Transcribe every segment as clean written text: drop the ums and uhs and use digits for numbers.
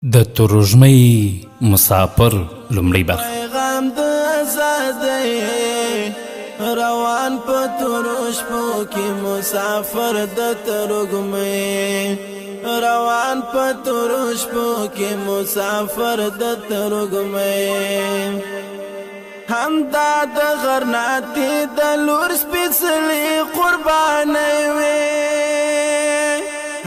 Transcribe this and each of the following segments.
د تروږمۍ مسافر لومړۍ برخه. پیغام د ازادۍ روان په تورو شپو کې مسافر د تروږمۍ، روان په تورو شپو کې مسافر د تروږمۍ. همدا د غرناطې د لور سپېڅلې قربانۍ وې،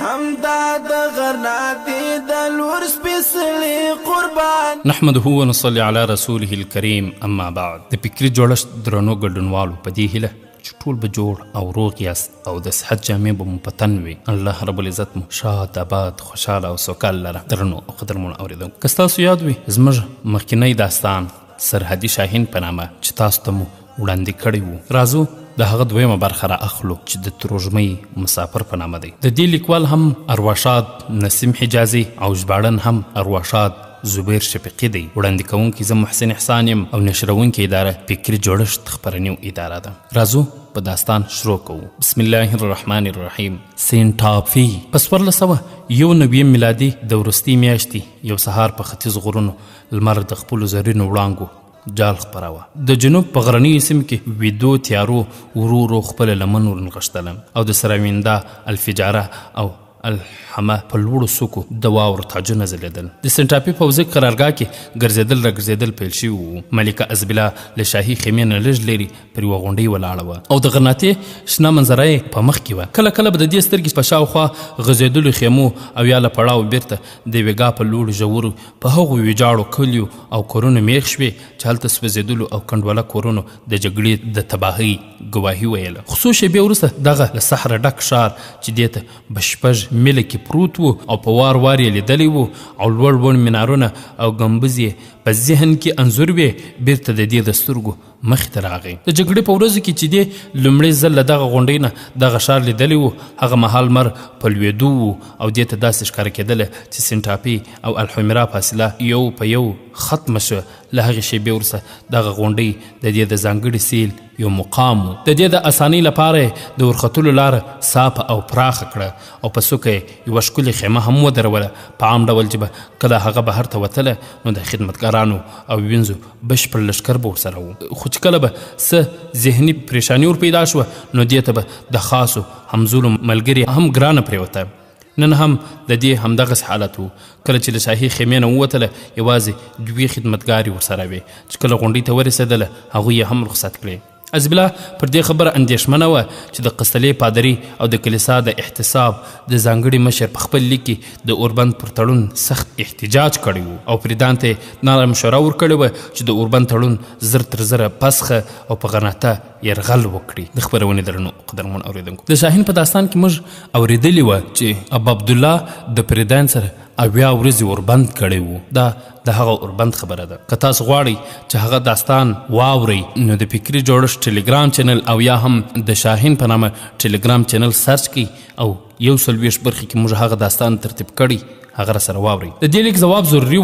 همدا د غرناطې د لور سپېڅلې قربان. نحمده ونصلي علی رسوله الکریم، اما بعد. د فکري جوړښت درنو ګډونوالو، په دې هیله چې ټول به جوړ او روغ یاست او د صحت جامې به مو په تن وي. الله رب العزت مو ښاد، آباد، خوشحاله او سوکاله لره. درنو او قدرمنو اورېدونکو، که ستاسو یاد وي زموږ مخکینی داستان سرحدي شاهین په نامه چې تاسو ته مو وړاندې کړی وو، راځو د هغه دویمه برخه را اخلو چې د تروږمۍ مسافر په نامه دی. د دې لیکوال هم ارواښاد نسیم حجازي او ژباړن هم ارواښاد زبیر شفیقي دی. وړاندې کوونکی زه محسن احسان یم او نشروونکې اداره فکري جوړښت خپرنیو اداره ده. راځو په داستان شروع کوو. بسم الله الرحمن الرحیم. سینټافي په 1491 میلادي د وروستۍ میاشتې یو سهار په ختیځ غرونو لمر د خپلو زرینو وړانګو جال خپروه. د جنوب په غرنیو سیمو کې ویدو تیارو ورو ورو خپله لمن ورنغښتله او د سراویندا، الفجاره او الحمه په لوړو څوکو د واورو تاجونه ځلېدل. د سنټاپي پوځي قرارګاه کې ګرځېدل راګرځېدل پیل شوي وو. ملکه ازبلا له شاهي خیمې نه لږ لرې پر یوه غونډۍ ولاړه وه او د غرناطې شنه منظره یې په مخ کې وه. کله کله به د دې سترګې په شاوخوا غځېدلو خیمو او یا له پړاو بیرته د ویګا په لوړو ژورو په هغو ویجاړو کلیو او کورونو میخ شوې چې هلته سوځېدلو او کنډواله کورونو د جګړې د تباهۍ ګواهي ویله. خو څو شېبې وروسته دغه له صحره ډک ښار چې دې ته به 6 میله کې پروت و او په وار وار یې لیدلی و او لوړ لوړ منارونه او ګنبزې یې په ذهن کې انځور وې، بیرته د دې د سترګو مخې ته راغی. د جګړې په ورځو کې چې دې لومړی ځل له دغه غونډۍ نه دغه ښار لیدلی و، هغه مهال لمر په لوېدو و او دې ته داسې ښکاره کېدله چې سینټاپي او الحمیرا فاصله یو په یو ختمه شوه. له هغې شېبې وروسته دغه غونډۍ د دې د ځانګړي سیل یو مقام و. د دې د اسانۍ لپاره یې د ورختلو لاره صافه او پراخه کړه او په څوکه یې یوه ښکلې خیمه هم ودروله. په عام ډول چې به کله هغه بهر ته وتله نو د خدمتګارانو او وینځو بشپړ لښکر به ورسره و، خو چې کله به څه ذهني پریشاني ور پیدا شوه نو دې ته به د خاصو همزولو ملګري هم ګرانه پرېوته. نن هم د دې همدغسې حالت و. کله چې له شاهي خیمې نه ووتله یوازې دوې خدمتګارې ورسره وې. چې کله غونډۍ ته ورسېدله هغوی یې هم رخصت کړې. ازبلا پر دې خبره اندېښمنه وه چې د قستلې پادري او د کلیسا د احتساب د ځانګړي مشر په خپل لیک کې د اوربند پر تړون سخت احتجاج کړی و او پریدان ته یې ناره مشوره ورکړې وه چې د اوربند تړون زر تر زره پسخه او په غرناطه یرغل وکړي. د خپرونې درنو قدرمن اورېدونکو، د شاهین په داستان کې موږ اورېدلي وه چې ابو عبدالله د پریدان سره 70 ورځې اوربند کړی و. دا د هغه اوربند خبره ده. که تاسو غواړئ چې هغه داستان واورئ نو د فکري جوړښت ټلګرام چینل او یا هم د شاهین په نامه ټلګرام چینل سرچ کړئ او 41 برخې کې موږ هغه داستان ترتیب کړی، هغه را سره واورئ. د دې لیک ځواب ضروري و،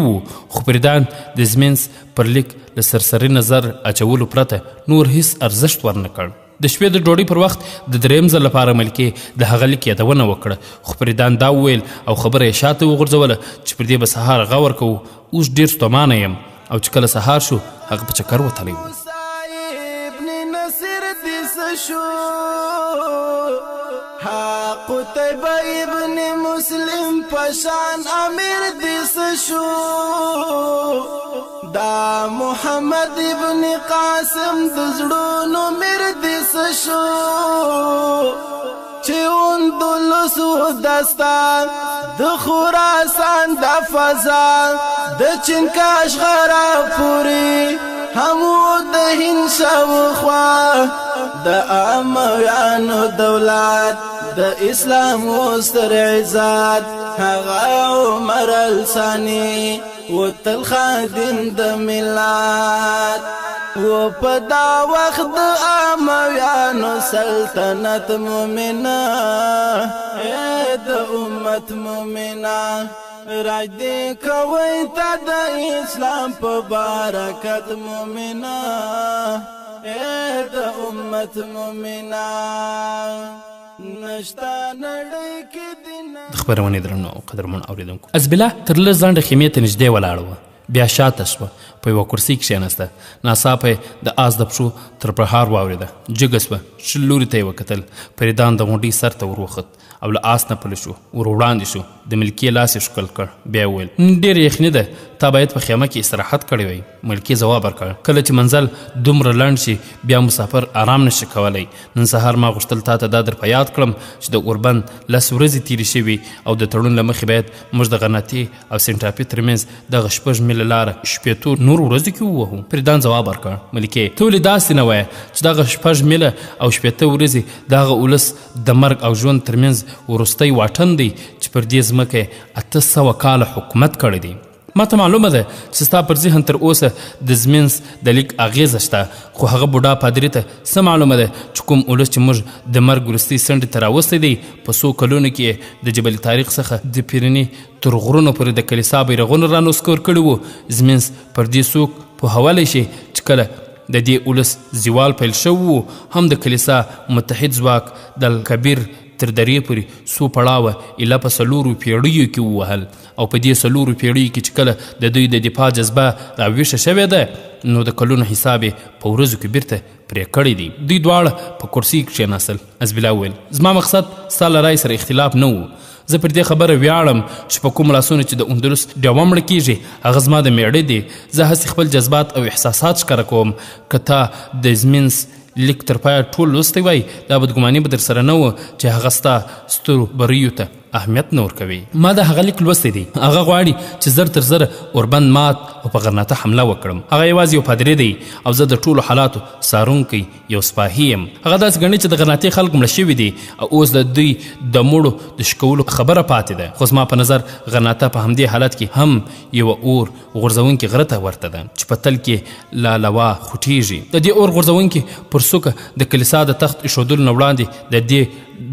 خو پریدان د زمینس پر لیک له سرسري نظر اچولو پرته نور هیڅ ارزښت ورنه کړ. د شپې د ډوډۍ پر وخت د دریم ځل لپاره ملکې د هغه لیک یادونه وکړه، خو پریدان دا وویل او خبره یې شاته وغورځوله چې پر دې به سهار غور کوو، اوس ډېر ستومانه یم. او چې کله سهار شو هغه په چکر وتلی و. قتیبه ابن مسلم پشان امیر دې شو، دا محمد ابن قاسم د زړونو میر دې شو، چې اندلس دستان د خراسان د فضا د چین کاشغره پوری همو د هند شاوخوا د امویانو دولت د اسلام ستر عزت هغه عمر الثانی وتل خادم د ملت و په دا وخت د امویانو سلطنت مومنه، د امت مومنه راج دې کوي ته د اسلام په برکت مومنه، د امت مومنه. نشته نړۍ کې د خپرونې درنو او قدرمنو اورېدونکو. ازبیلا تر لږ ځنډه خیمې ته نږدې ولاړه وه، بیا شاته شوه، په یوه کرسۍ کښېناسته. ناڅاپه یې د آس د پښو تر پرهار واورېده، جګه شوه، ښي لوري ته یې وکتل، پریدان د غونډۍ سر ته ور وخوت او له آس نه پلی شو، ور وړاندې شو، د ملکې لاس یې ښکل کړ، بیا یې وویل، نن ډېره یخني ده، تا باید په خیمه کې استراحت کړی وای. ملکې ځواب ورکړ، کله چې منزل دومره لنډ شي، بیا مسافر آرام نه شي کولی. نن سهار ما غوښتل تا ته دا در په یاد کړم چې د اوربند 10 ورځې تېرې شوي او د تړون له مخې باید موږ د غرناطې او سینټاپي ترمنځ دغه 6 میله لاره 60 نورو ورځو کې ووهو. پریدان ځواب ورکړ، ملکې، ته ولې داسې نه وایه چې دغه 6 میله او 60 ورځې د هغه ولس د مرګ او ژوند ترمنځ وروستی واټن دی چې پر دې ځمکه یې 800 کاله حکومت کړی دی. ما ته معلومه ده چې ستا پر ذهن تر اوسه د زمینس د لیک اغېزه شته، خو هغه بوډا پادري ته څه معلومه ده چې کوم اولس چې موږ د مرګ وروستۍ څنډې ته راوستی دی، په څو کلونو کې یې د جبل طارق څخه د پیرني تر غرونو پورې د کلیسا بیرغونه رانسکور کړي وو. زمینس پر دې څوک پوهولی شي چې کله د دې اولس زوال پیل شوی وو، هم د کلیسا متحد ځواک د الکبیر تر درې پورې څو پړاوه ایله په 4 پیړیو کې ووهل، او په دې 4 پیړیو کې چې کله د دوی د دفاع جذبه راویښه شوې ده، نو د کلونو حساب یې په ورځو کې بیرته پرې کړی دی. دوی دواړه په کرسۍ کښېناستل. ازبیلا وویل، زما مقصد ستا له رایې سره اختلاف نه و. زه پر دې خبره ویاړم چې په کوم لاسونو چې د اندلس ډېوه مړه کېږي، هغه زما د مېړه دي. زه هسې خپل جذبات او احساسات ښکاره کوم. که تا د زمینس لیک تر پایه ټول لوستی وای، دا بدګماني به در سره نه و چې هغه ستا سترو بریو ته اهمیت نه ورکوي. ما د هغه لیک لوستی دی. هغه غواړي چې زر تر زره اوربند مات او په غرناطه حمله وکړم. هغه یوازې یو پادري دی او زه د ټولو حالاتو څارونکی یو سپاهي یم. هغه داسې ګڼي چې د غرناطې خلک مړه شوي دي او اوس د دوی د مړو د شکولو خبره پاتې ده، خو زما په نظر غرناطه په همدې حالت کې هم یوه اور غورځونکي غره ته ورته ده چې په تل کې لا لوا خوټیږي. د دې اور غورځونکي پر څوکه د کلیسا د تخت ایښودلو نه وړاندې د دې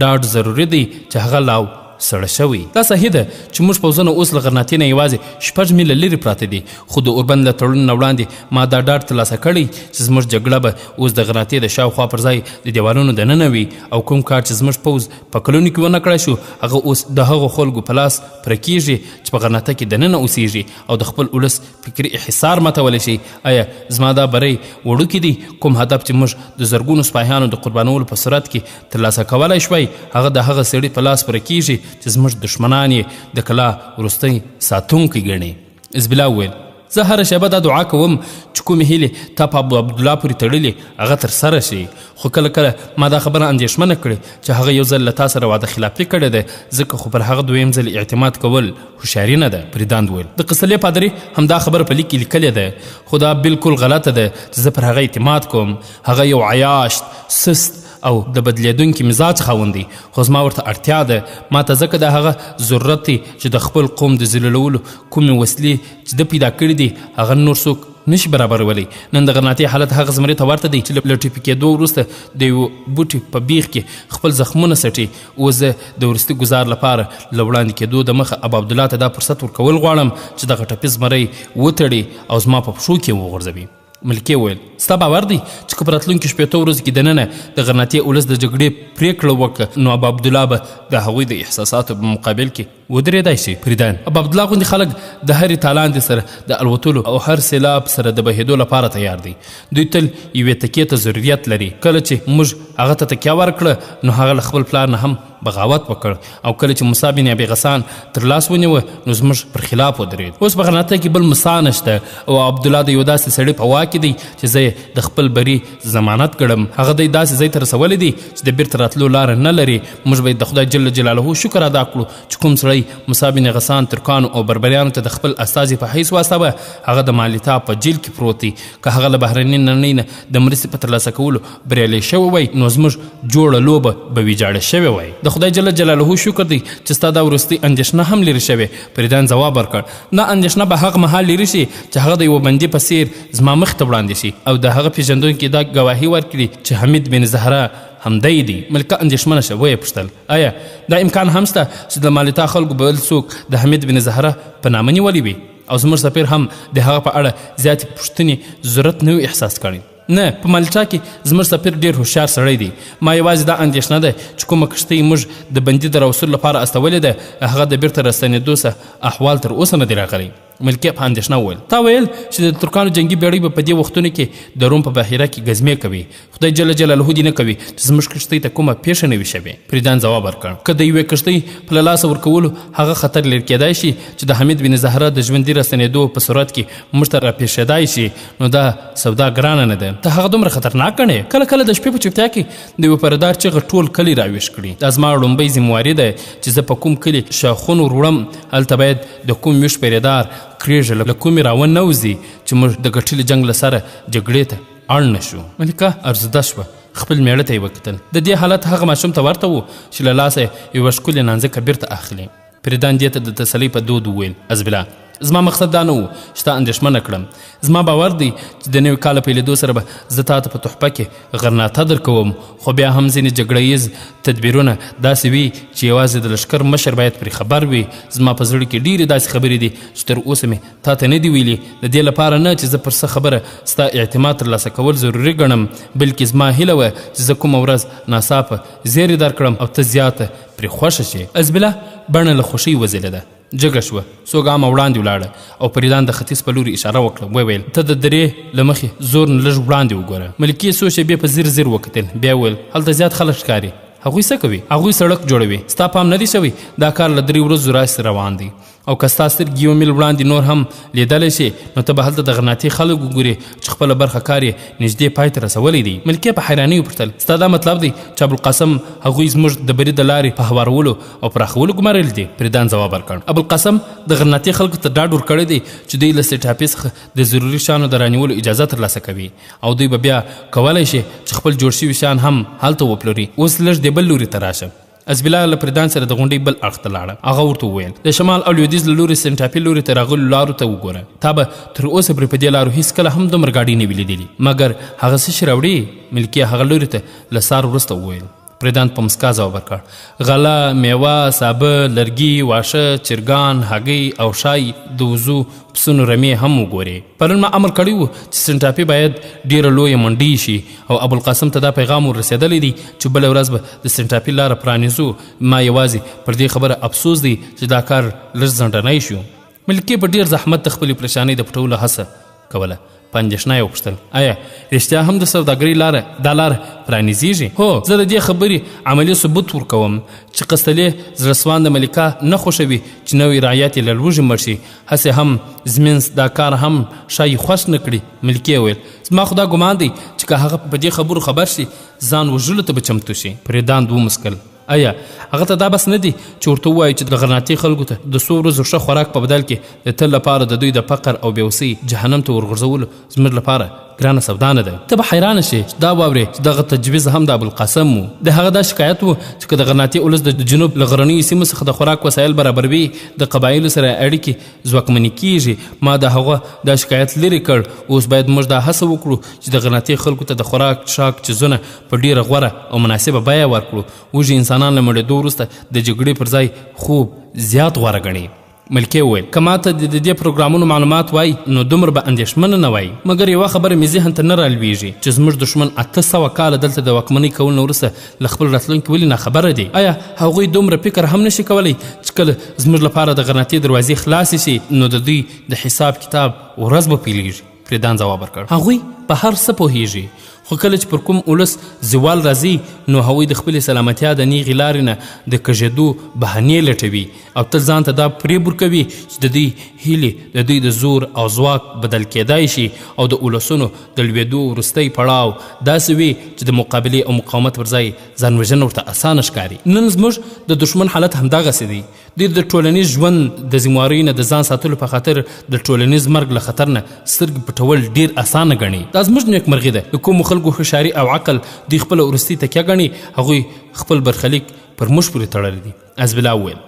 ډاډ ضروري دی چې هغه لاو سړه شوی. دا صحیح ده چې موږ پوځونه اوس له غرناطې نه یوازې 6 میله لرې پراته دي، خو د اوربند له تړون نه وړاندې ما دا ډاډ ترلاسه کړی چې زموږ جګړه به اوس د غرناطې د شاوخوا پر ځای د دیوالونو دننه وي، او کوم کار چې زموږ پوځ په کلونو کې ونه کړای شو، هغه اوس د هغو خلکو په لاس پوره کیږي چې په غرناطه کې دننه اوسیږي او د خپل ولس فکري احصار ماتولی شي. آیا زما دا بری وړوکی دی؟ کوم هدف چې موږ د زرګونو سپاهیانو د قربانولو په صورت کې ترلاسه کولای شوای، هغه د هغه سړي په لاس پوره کیږي چې زموږ دښمنان یې د کلا وروستی ساتونکی ګڼي. ازبیلا وویل، زه هره شېبه دا دعا کوم چې کومې هیلې تا په ابو عبدالله پورې تړلې هغه ترسره شي، خو کله کله ما دا خبره اندېښمنه کړې چې هغه یو ځل له تا سره وعده خلافي کړې ده، ځکه خو پر هغه دویم ځل اعتماد کول هوښیاري نه ده. پریداند وویل، د قصلې پادري همدا خبره په لیک کې لیکلې ده، خو دا بالکل غلطه ده چې زه پر هغه اعتماد کوم. هغه یو عیاش، سست او د بدلېدونکي مزاج خاوند دی، خو زما ورته اړتیا ده. ما ته ځکه د هغه ضرورت دی چې د خپل قوم د ذلیلولو کومې وسلې چې ده پیدا کړې دي، هغه نور څوک نشي برابرولی. نن د غرناطې حالت هغه زمري ته ورته دی چې له ټپي کېدو وروسته د یوه بوټي په بیخ کې خپل زخمونه څټي. اوس زه د وروستي ګوزار لپاره له وړاندې کېدو د مخه ابو عبدالله ته دا فرصت ورکول غواړم چې دغه ټپي زمری وتړي او زما په پښو کې وغورځوي. ملکې وویل، ستا باور دی چې که په راتلونکي 60 ورځو کې دننه د غرناطې ولس د جګړې پرېکړه وکړه، نو ابو عبدالله به د هغوی د احساساتو په مقابل کې ودرېدای شي؟ پریدان، ابو عبدالله غوندې خلک د هرې تالاندې سره د الوتلو او هر سیلاب سره د بهېدو لپاره تیار دي. دوی تل یوې تکیې ته ضرورت لري. کله چې موږ هغه ته تکیه ورکړه، نو هغه له خپل پلار نه هم بغاوت وکړ، او کله چې موسی بن ابي غسان تر لاس ونیوه، نو زموږ پر خلاف ودرېد. اوس په غرناطه کې بل موسی نشته، او عبدالله د یو داسې سړي په واک کې دی چې زه یې د خپل بري ضمانت ګڼم. هغه دی داسې ځای ته رسولی دی چې د بیرته راتلو لاره نه لري. موږ باید د خدای جل جلاله شکر ادا کړو چې کوم سړی موسی بن غسان ترکانو او بربریانو ته د خپل استازي په حیث واستاوه، هغه د مالیتا په جیل کې پروت دی. که هغه له بهرنۍ نړۍ نه د مرستې په ترلاسه کولو بریالی شوی وای، نو زموږ جوړه لوبه به ویجاړه شوې وای. د خدای جل جلاله شکر دی چې ستا دا وروستۍ اندېښنه هم لیرې شوې. پریدان ځواب ورکړ، دا اندېښنه به هغه مهال لیرې شي چې هغه د یوه بندي په څیر زما مخ ته وړاندې شي او د هغه پېژندونکي دا ګواهي ورکړي چې حمید بن زهره همدی دی. ملکه اندېښمنه شوه، ویې پوښتل، آیا دا امکان هم شته چې د مالیتا خلکو بل څوک د حمید بن زهره په نامه نیولی وي او زموږ سفیر هم د هغه په اړه زیاتې پوښتنې ضرورت نه وي احساس کړی؟ نه، په مالټا کې زموږ سفیر ډېر هوښیار سړی دی. ما یوازې دا اندېښنه ده چې کومه کښتۍ موږ د بندي د راوستلو لپاره استولې ده، هغه د بیرته راستنېدو څه احوال تر اوسه نه دی راغلی. ملکې په اندېښنه وویل: تا ویل چې د ترکانو جنګي بېړۍ به په دې وختونو کې د روم په بحیره کې ګزمې کوي. خدای جل جلاله دې نه کوي چې زموږ کښتۍ ته کومه پېښه نه وي شوې. پریدان ځواب ورکړ: که د یوې کښتۍ په له لاسه ورکولو هغه خطر لرې کېدای شي چې د حمید بن زهره د ژوندي راستنېدو په صورت کې موږ ته راپېښېدای شي، نو دا سودا ګرانه نه ده. ته هغه دومره خطرناک ګڼې؟ کله کله د شپې په چوپتیا کې د یوه پردار چیغه ټول کلی راویښ کړي. دا زما ړومبۍ ذمواري ده چې زه په کوم کلي شاخون وروړم، هلته باید د کوم ویښ پریدار کریږه له کومې راونه وځي چې موږ د ګټلي جنګ له سره جګړې ته اړ نه شو. ملکه ارزده شوه، خپل میړه ته یې وکتل. د دې حالت هغه ماشوم ته ورته و چې له لاسه یې یوه ښکلې نانځکه بیرته اخلي. پریدان دې ته د تسلۍ په دود وویل: ازبلا، زما مقصد دا نه و چې تا اندېښمنه کړم. زما باور دی چې د نوي کال پیلېدو سره به زه تا ته په تحفه کې غرناطه درکوم، خو بیا هم ځینې جګړه ییز تدبیرونه داسې وي چې یوازې د لښکر مشر باید پرې خبر وي. زما په زړه کې ډېرې داسې خبرې دي چې تر اوسه مې تا ته نه دي ویلي. د دې لپاره نه چې زه پر څه خبره ستا اعتماد ترلاسه کول ضروري ګڼم، بلکې زما هیله وه چې زه کومه ورځ ناڅاپه زیری درکړم او ته زیاته پرې خوښه شې. ازبله بڼه له خوښۍ وځلېده، جګه شوه، څو ګامه وړاندې ولاړه او پریدان د ختیځ په لوري اشاره وکړه. وویل: ته د درې له مخې زور نه لږ وړاندې وګوره. ملکې څو شېبې په ځیر ځیر وکتل، بیا وویل: هلته زیات خلک ښکاري. هغوی څه کوي؟ هغوی سړک جوړوي. ستا پام نه دی شوی؟ دا کار له 3 ورځو راهیسې روان دی، او که ستا سترګې 1 میل وړاندې نور هم لیدلی شي، نو ته به هلته د غرناطې خلک وګورې چې خپله برخه کار یې نږدې پای ته رسولی دی. ملکې په حیرانۍ وپوښتل: ستا دا مطلب دی چې ابوالقاسم هغوی زموږ د بري د لارې په هوارولو او پراخولو ګمارلي دي؟ پریدان ځواب ورکړ: ابوالقاسم د غرناطې خلکو ته ډاډ ورکړی دی چې دوی له سټاپې څخه د ضروري شیانو د رانیولو اجازه ترلاسه کوي، او دوی به بیا کولی شي چې خپل جوړ شوي شیان هم هلته وپلوري. اوس لږ دې بل لوري ته راشه. ازبلا له پریدان سره د غونډۍ بل اړخ ته لاړه. هغه ورته وویل: د شمال او لویدیځ له لوري سنټاپي لوري ته راغلو لارو ته وګوره. تا به تر اوسه پرې په دې لارو هیڅکله هم دومره ګاډۍ نه وي لیدلي. مګر هغه څه چې راوړي؟ ملکې هغه لوري ته له سار وروسته وویل. پریدان په مسکا ځواب ورکړ: غله، میوه، سابه، لرګي، واښه، چرګان، هګۍ او ښایي د وزو پسونو رمې هم وګورې. پرون ما امر کړی و چې سنټاپي باید ډېره لویه منډۍ شي، او ابوالقاسم ته دا پیغام ور رسېدلی دی چې بله ورځ به د سنټاپي لاره پرانیزو. ما یوازې پر دې خبره افسوس دی چې دا کار لږ ځنډنی شو. ملکې په ډېر زحمت د خپلې پریشانۍ د پټولو هڅه کوله. په اندېښنه یې وپوښتل: آیا رښتیا هم د سوداګرۍ لاره دا لاره پرانیزیږي؟ هو، زه د دې خبرې عملي ثبوت ورکوم چې قستلې زړه سوانده ملکه نه خوښوي چې نوی رعیت یې له لوږې مړ شي. هسې هم زمینس دا کار هم ښایي خوښ نه کړي. ملکې وویل: زما خو دا ګمان دی چې که هغه په دې خبرو خبر شي، ځان وژلو ته به چمتو شي. پریداند وموسکل: آیا هغه ته دا بس نه دی چې ورته ووایو چې د غرناطې خلکو ته د څو ورځو ښه خوراک په بدل کې د تل لپاره د دوی د فقر او بېوسۍ جهنم ته ورغورځولو زموږ لپاره ګرانه سودا نه ده؟ ته به حیرانه شې چې دا واورې چې دغه تجویز هم د ابوالقاسم و. د هغه دا شکایت و چې که د غرناطې ولس د جنوب له غرنیو سیمو څخه د خوراک وسایل برابروي، د قبایلو سره اړیکې ځواکمنې کیږي. ما د هغه دا شکایت لرې کړ. اوس باید موږ دا هڅه وکړو چې د غرناطې خلکو ته د خوراک څښاک څیزونه په ډېره غوره او مناسبه بیه ورکړو. وږي انسانان له مړېدو وروسته د جګړې پر ځای خوب زیات غوره ګڼي. ملکې وویل: که ما ته د دې پروګرامونو معلومات وای، نو دومره به اندېښمنه نه وای. مګر یوه خبره مې ذهن ته نه رالویږي چې زموږ دښمن 800 کاله دلته د واکمنۍ کولو نه وروسته له خپل راتلونکي ولې ناخبره دي؟ آیا هغوی دومره فکر هم نشي کولی چې کله زموږ لپاره د غرناطې دروازې خلاصې شي، نو د دوی د حساب کتاب ورځ به پیلېږي؟ پریدان ځواب ورکړ: هغوی په هر څه پوهیږي، خو کله چې پر کوم ولس زوال راځي، نو هغوی د خپلې سلامتیا د نیغې لارې نه د کږېدو بهانې لټوي او تل ځان ته دا فریب ورکوي چې د دوی هیلې د دوی د زور او ځواک بدل کېدای شي، او د ولسونو د لوېدو وروستی پړاو داسې وي چې د مقابلې او مقاومت پر ځای ځان وژنه ورته اسانه ښکاري. نن زموږ د دښمن حالت همدغسې دی. دوی د ټولنیز ژوند د ذموارۍ نه د ځان ساتلو په خاطر د ټولنیز مرګ له خطر نه سترګې پټول ډېر اسانه ګڼي. دا زموږ نیکمرغي ده. د کومو خلکو هوښیاري او عقل دوی خپله وروستۍ تکیه ګڼي، هغوی خپل برخلیک پر موږ پورې تړلی دی. ازبلا وویل: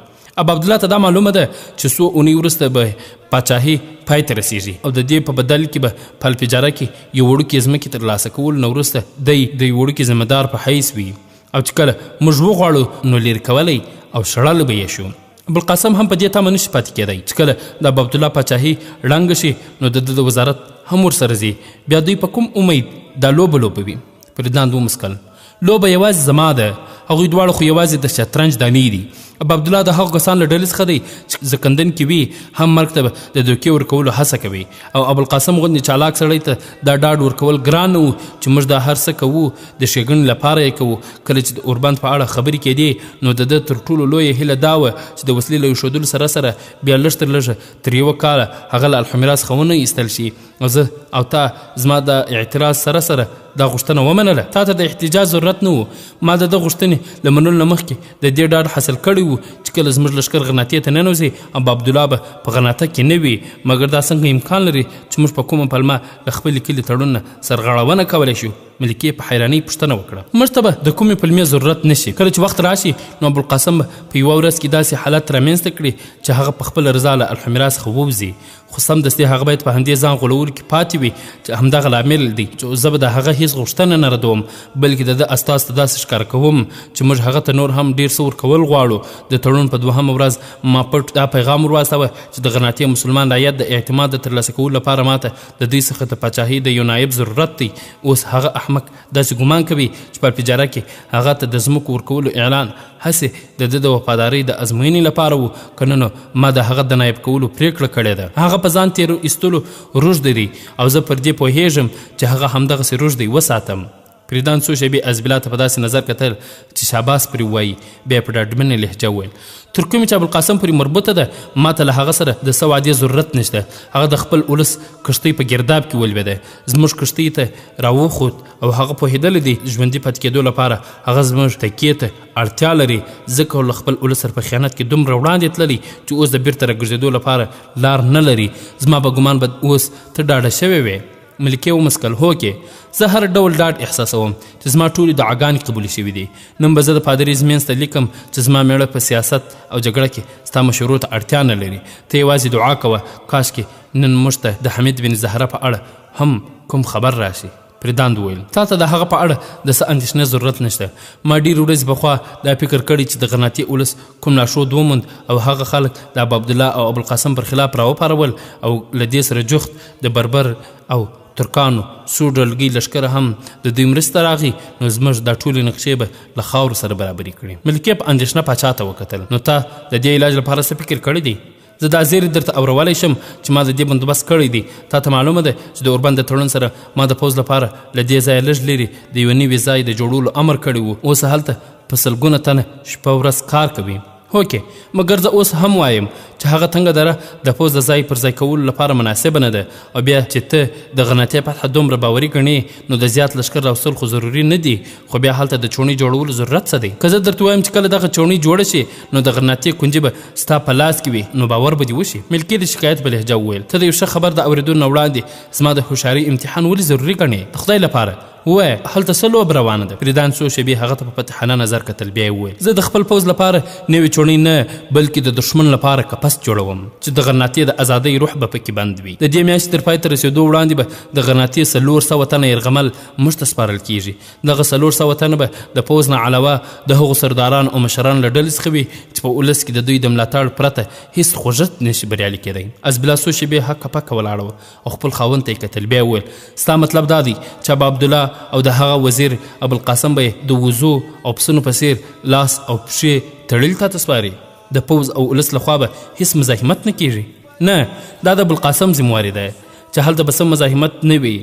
ابو عبدالله ته دا معلومه ده چې څو اونۍ وروسته به پاچاهي پای ته رسیږي، او د دې په بدل کې به په الفجاره کې یو وړوکې ځمکې ترلاسه کولو نه وروسته دی د یو وړوکي ذمه دار په حیث وي، او چې کله موږ وغواړو نو لرې کولی او شړلی به یې شو. ابوالقاسم هم په دې تمه نشي پاتې کېدی چې کله د ابو عبدالله پاچاهي ړنګه شي، نو د ده د وزارت هم ورسره ځي، بیا دوی په کوم امید دا لوبه لوبوي؟ فریدلاند ومسکل. لوبه یوازې زما ده، هغوی دواړه خو یوازې د شطرنج دانې دي. ابو عبدالله د هغو کسانو له ډلې څخه دی چې زکندن کې وي هم مرګ ته د دوکې ورکولو هڅه کوي، او ابوالقاسم غوندې چالاک سړی ته دا ډاډ ورکول ګران نه و چې موږ دا هر څه کوو د ښېګڼې لپاره یې کوو. کله چې د اوربند په اړه خبرې کېدې نو د ده تر ټولو لویه هیله دا وه چې د وسلې له ایښودلو سره سره بیا لږ تر لږه تر یوه کاله هغه له الحمیرا څخه ونه ایستل شي، او زه او تا زما د اعتراض سره سره دا غوښتنه ومنله. تا ته د احتجاج ضرورت نه و. ما د ده غوښتنې له منلو نه مخکې د دې ډاډ حاصل کړی و چې کله زموږ لښکر غرناطې ته ننوځي ابو عبدالله به په غرناطه کې نه وي. مګر دا څنګه امکان لري چې موږ په کومه پلمه له خپلې کلي تړون نه سرغړونه کولی شو؟ ملکې په حیرانۍ پوښتنه وکړه. موږ ته به د کومې پلمې ضرورت نه شي. کله چې وخت راشي نو ابوالقاسم به په یوه ورځ کې داسې حالت رامنځته کړي چې هغه په خپله رضا له الحمیرا څخه ووځي، خو سمدستي هغه باید په همدې ځان غولولو کې پاتې وي چې همدغه لامل دی چې زه به د هغه هیڅ غوښتنه نه ردوم، بلکې د ده استازو ته داسې ښکاره کوم چې موږ هغه ته نور هم ډېر څه ورکول غواړو. د تړون په دوهمه ورځ ما پټ دا پیغام ورواستوه چې د غرناطې مسلمان رعیت د اعتماد د ترلاسه کولو لپاره ماته د دوی څخه د پاچاهۍ د یو نایب ضرورت دی. اوس هغه احمق داسې ګمان کوي چې په الفجاره کې هغه ته د ځمکو ورکولو اعلان هسې د ده د وفادارۍ د ازموینې لپاره و، که نه نو ما د هغه د نایب کولو پرېکړه کړې ده. هغه په ځان تېرو ایستلو روږدی دی او زه پر دې پوهېږم چې هغه همدغسې روږدی وساتم. فریدان څو شېبې ازبیلا ته په داسې نظر کتل چې شاباس پرې ووایي، بیا یې په ډاډمنه لهجه وویل: تر کومې چې ابوالقاسم پورې مربوطه ده ما ته له هغه سره د څه وعدې ضرورت نشته. هغه د خپل ولس کښتۍ په ګرداب کې ولوېده، زموږ کښتۍ ته راوخوت او هغه پوهېدلی دی ژوندي پاتې کېدو لپاره هغه زموږ تکیې ته اړتیا لري، ځکه له خپل ولس سره په خیانت کې دومره وړاندې تللی چې اوس د بیرته راګرځېدو لپاره لار نه لري. زما په ګمان به اوس ته ډاډه شوې وې. ملکې ومسکل: هوکې، زه هر ډول ډاډ احساسوم چې زما ټولې دعاګانې قبولې شوې دي. نن به زه د پادري زمینځ ته لیکم چې زما مېړه په سیاست او جګړه کې ستا مشورو ته اړتیا نه لري، ته یوازې دعا کوه کاشکې نن موږ ته د حمید بن زهره په اړه هم کوم خبر راشي. فریداند وویل: تا ته د هغه په اړه د څه اندېښنې ضرورت نشته. ما ډېرې ورځې پخوا دا فکر کړی چې د غرناطې ولس کوم لارښود وموند او هغه خلک د ابو عبدالله او ابوالقاسم پر خلاف راوپارول او له دې سره جوخت د بربر او ترکانو څو ډلګۍ لښکر هم د دوی مرسته راغی، نو زموږ دا ټولې نقشې به له خاورو سره برابرې کړي. ملکې په اندېښنه پاچا ته وکتل: نو تا د دې علاج لپاره څه فکر کړی دی؟ زه دا زیری درته اورولی شم چې ما د دې بندوبست کړی دی. تا ته معلومه ده چې د اوربند د تړون سره ما د پوځ لپاره له دې ځایه لږ لیرې د یوه نوي ځای د جوړولو امر کړی و. اوس هلته په سلګونه تنه شپه ورځ کار کوي. هوکې، مګر زه اوس هم وایم چې هغه تنګه دره د پوځ د ځای پر ځای کولو لپاره مناسبه نه ده، او بیا چې ته د غرناطې فتحه دومره باوري ګڼې نو د زیات لښکر راوستل خو ضروري نه دي، خو بیا هلته د چوڼۍ جوړولو ضرورت څه دی؟ که زه درته ووایم چې کله دغه چوڼۍ جوړه شي نو د غرناطې کونجي به ستا په لاس کې وي نو باور به دې وشي. ملکې د شکایت په لهجه وویل: ته د یو ښه خبر د اورېدو نه وړاندې زما د هوښیارۍ امتحان ولې ضروري ګڼې؟ د خدای لپاره ووایه هلته څه لوبه روانه ده؟ فریدان څو شېبې هغه ته په فتحانه نظر کتل، بیا یې وویل: زه د خپل پوځ لپاره نوې چوڼۍ نه بلکې د دښمن لپاره کپس جوړوم چې د غرناطې د ازادۍ روح به پکې بند وي. د دې میاشتې تر پای ته رسېدو وړاندې به د غرناطې 400 تنه یرغمل موږ ته سپارل کیږي. دغه 400 تنه به د پوځ نه علاوه د هغو سردارانو او مشرانو له ډلې څخه وي چې په ولس کې د دوی د ملاتړ پرته هیڅ خوږښت نشي بریالي کېدی. ازبلا څو شېبې هکه پکه ولاړه وه او خپل خاوند ته یې کتل، بیا یې وویل: ستا مطلب دا دی چې ابو عبدالله او د هغه وزیر ابوالقاسم به یې د وزو او پسونو په څېر لاس او پښې تړلي تا ته سپاري؟ د پوځ او ولس له خوا به هیڅ مزاحمت نه کیږي؟ نه، دا د ابوالقاسم ذمواري ده چې هلته به څه مزاحمت نه وي،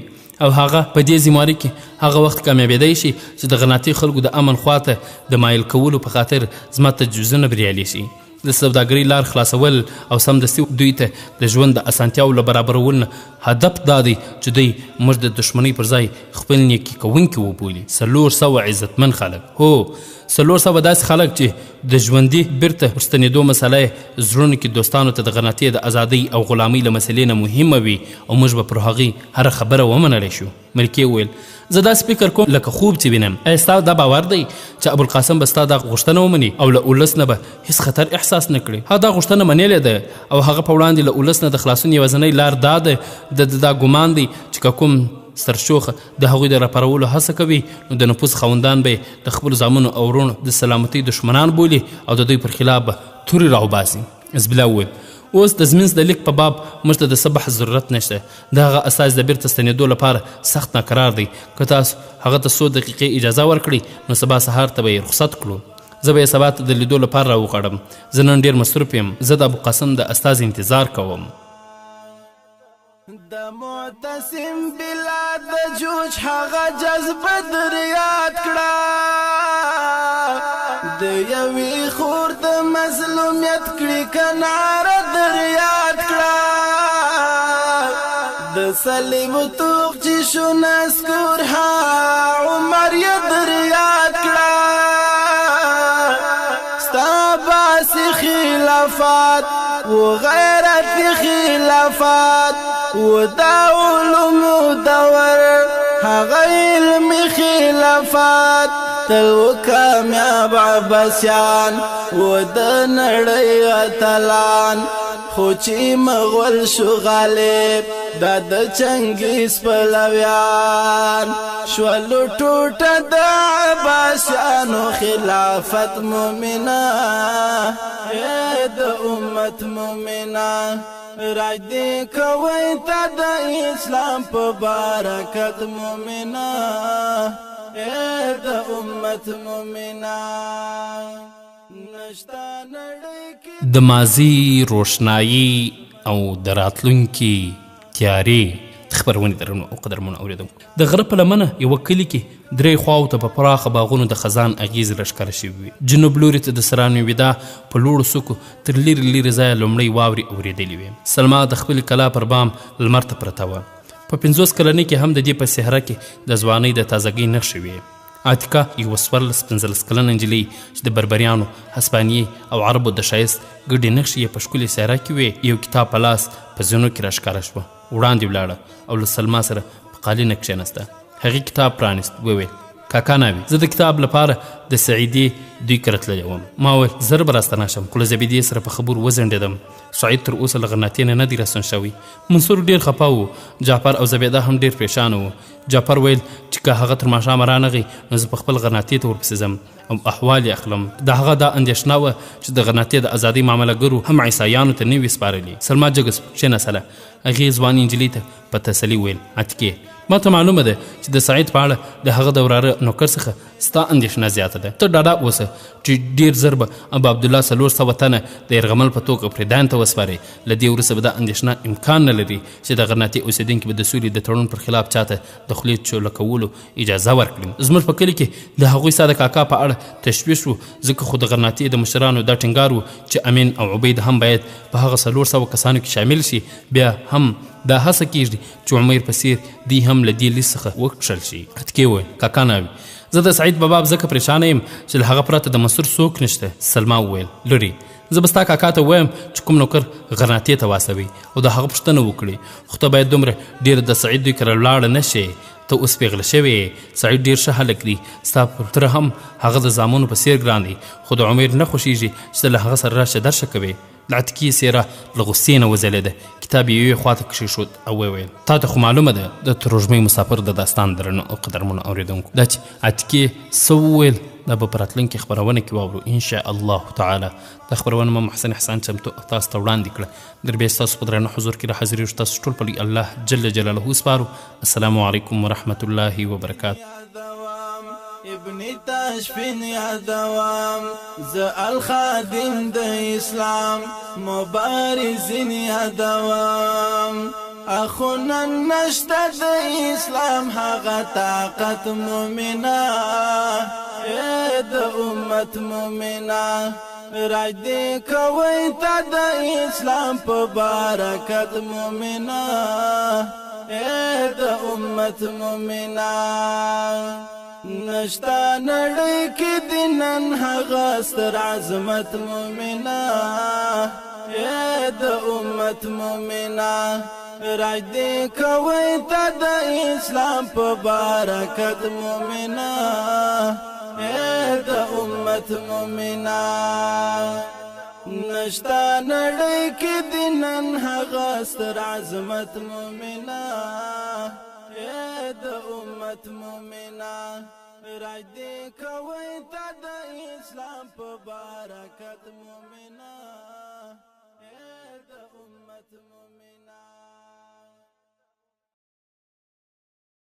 او هغه په دې ذمواري کې هغه وخت کامیابېدی شي چې د غرناطې خلکو د امن خوا ته د مایل کولو په خاطر زما تجویزونه بریالي شي. د سوداګرۍ لار خلاصول او سمدستي دوی ته د ژوند د اسانتیاوو له برابرولو نه هدف دا دی چې دوی موږ د دښمنۍ پر ځای خپل نیکي کوونکي وبولي. 400 عزتمن خلک، هو 400 داسې خلک چې د ژوندي بیرته ورستنېدو مسله یې زړونو کې دوستانو ته د غرناطې د ازادۍ او غلامۍ له مسلې نه مهمه وي او موږ به پر هغوی هره خبره ومنلی شو. ملکې وویل: زه داسې فکر کوم لکه خوب چې وینم. ایا ستا دا باور دی چې ابوالقاسم به ستا دا غوښتنه ومني او له ولس نه به هیڅ خطر احساس نه کړي؟ هغه دا غوښتنه منلې ده او هغه په وړاندې له ولس نه د خلاصون یوازنۍ لار دا ده. د ده دا ګمان دی چې که کوم سرشوخه د هغوی د راپارولو هڅه کوي نو د نفوذ خاوندان به یې د خپلو زامنو او وروڼو د سلامتۍ دښمنان بولي او د دوی پر خلاف به تورې راوباسي. ازبلا وویل: اوس د زمینس د لیک په باب موږ ته د څه بحث ضرورت نشته. د هغه استازي د بیرته ستنېدو لپاره سخت ناکرار دی. که تاسو هغه ته څو دقیقې اجازه ورکړئ نو سبا سهار ته به یې رخصت کړو. زه به یې سبا ته د لیدو لپاره راوغواړم. زه نن ډېر مصروف یم. زه د ابوقاسم د استازي انتظار کوم. د معتصم بالله د جوش هغه جذبه در یاد کړه، د یوې خور د مظلومیت کړي کناره در یاد کړه، د صلیب توغ چې شو نسکور ها عمر یې در یاد کړه، ستا باسي خلافات و غیرت خلافات و دا علوم دور هغه علم خلافات، تل و کامیاب عباسیان و د نړۍ اتلان، خو چې مغول شو غالب دا د چنګیز پلویان، شول ټوټه د عباسیانو خلافت مومنه، د امت مومنه، راج دې کوي ته د اسلام په برکت مومنه، د امت مومنه. نشته نړۍ کې د ماضي روښنايي او د راتلونکي تیارې د خپرونې درنو او قدرمنو اورېدونکو، د غره په لمنه یوه کلي کې درې خواو ته په پراخه باغونو د خزان اغېزې راښکاره شوې وې. جنوب لوري ته د سرانوي ودا په لوړو څوکو تر لیرې لیرې ځایه لومړۍ واورې اورېدلې وې. سلما د خپلې کلا پر بام لمر ته پرته وه. په 50 کلنۍ کې هم د دې په څهره کې د ځوانۍ د تازګۍ نښې وې. عاتکه یوه 14 15 کلنه نجلۍ چې د بربریانو، هسپانیې او عربو د ښایست ګډې نښې یې په ښکلې څهره کې وې، یو کتاب په لاس په زینو کې راښکاره شوه. وړاندې ولاړه او له سلما سره په قالینه کښېناسته. هغې کتاب پرانیست، وویل: کاکا ناوې، زه د کتاب لپاره د سعیدې دوی کره تللی وم. ما ویل زر به راستنه شم، خو له زبیدې سره په خبرو وځنډېدم. سعید تر اوسه له غرناطې نه نه دی راستون شوی. منصور ډېر خفه و. جعفر او زبیده هم ډېر پرېشانه وو. جعفر ویل چې که هغه تر ماښامه رانغی نو زه په خپل غرناطې ته ورپسې ځم او احوال یې اخلم. د هغه دا اندېښنه وه چې د غرناطې د ازادۍ معامله ګرو هم عیسایانو ته نه وي سپارلي. سلما جګه شوه، کښېناستله. هغې ځوانې نجلۍ ته په تسلي وویل: عتیقې، ما ته معلومه ده چې د سعید په اړه د هغه د وراره نوکر څخه ستا اندېښنه زیاته ده. ته ډاډه اوسه چې ډېر زر به ابو عبدالله 400 تنه د یرغمل په توګه پرېدان ته وسپاري. له دې وروسته به دا اندېښنه امکان نه لري چې د غرناطې اوسېدونکي به د سولې د تړون پر خلاف چاته د خولې چوله کولو اجازه ورکړي. زموږ په کلي کې د هغوی ستا د کاکا په اړه تشویش و، ځکه خو د غرناطې د مشرانو دا ټینګار و چې امین او عبید هم باید په هغه 400 کسانو کې شامل شي. بیا هم دا هڅه کیږي چې عمیر په څېر دی هم له دې لیست څخه وکښل شي. عتیقې وویل: کاکا ناوې، زه د سعید په باب ځکه پرېشانه یم چې له هغه پرته د منصور څوک نشته. سلما وویل: لورې، زه به ستا کاکا ته ووایم چې کوم نوکر غرناطې ته واستوي او د هغه پوښتنه وکړي، خو ته باید دومره ډېره د سعید دوی کره ولاړه نه شې. ته اوس پېغله شوې یې. سعید ډېر ښه هلک دی، ستا پر تره هم هغه د زامنو په څېر ګران دی، خو د عمیر نه خوښېږي چې ته له هغه سره راشه درشه کوې. د عتیقې څېره له غصې نه وځلېده. کتاب یې یوې خواته کښېښود او وویل: تا ته خو معلومه ده د تروږمۍ مسافر د داستان درنو او قدرمنو اورېدونکو، دا چې عتیقې څه وویل دا به په راتلونکې خپرونه کې واورو ان شاء الله تعالی. دا خپرونه ما محسن احسان چمتو او تاسو ته وړاندې کړه. در بیا ستاسو په درانه حضور کې را حاضرېږو. تاسو ټول په لوی الله جل جلاله سپارو. السلام علیکم ورحمت الله وبرکاته. ابن تاشفین یادوم، زه الخادم د اسلام مبارزین یادوم، اخو نن نشته د اسلام هغه طاقت مومنه، د امت مومنه، راج دې کوي ته د اسلام په برکت مومنه، د امت مومنه. نشتا نړۍ کې د نن هغه ستر عظمت مومنه، د امت مومنه، راج دې کوي ته د اسلام په برکت مومنه، د امت مومنه. نشتا نړۍ کې د نن هغه ستر عظمت مومنه، د امت مومنه، راج دې کوي ته د اسلام په برکت مومنه، د امت مومنان.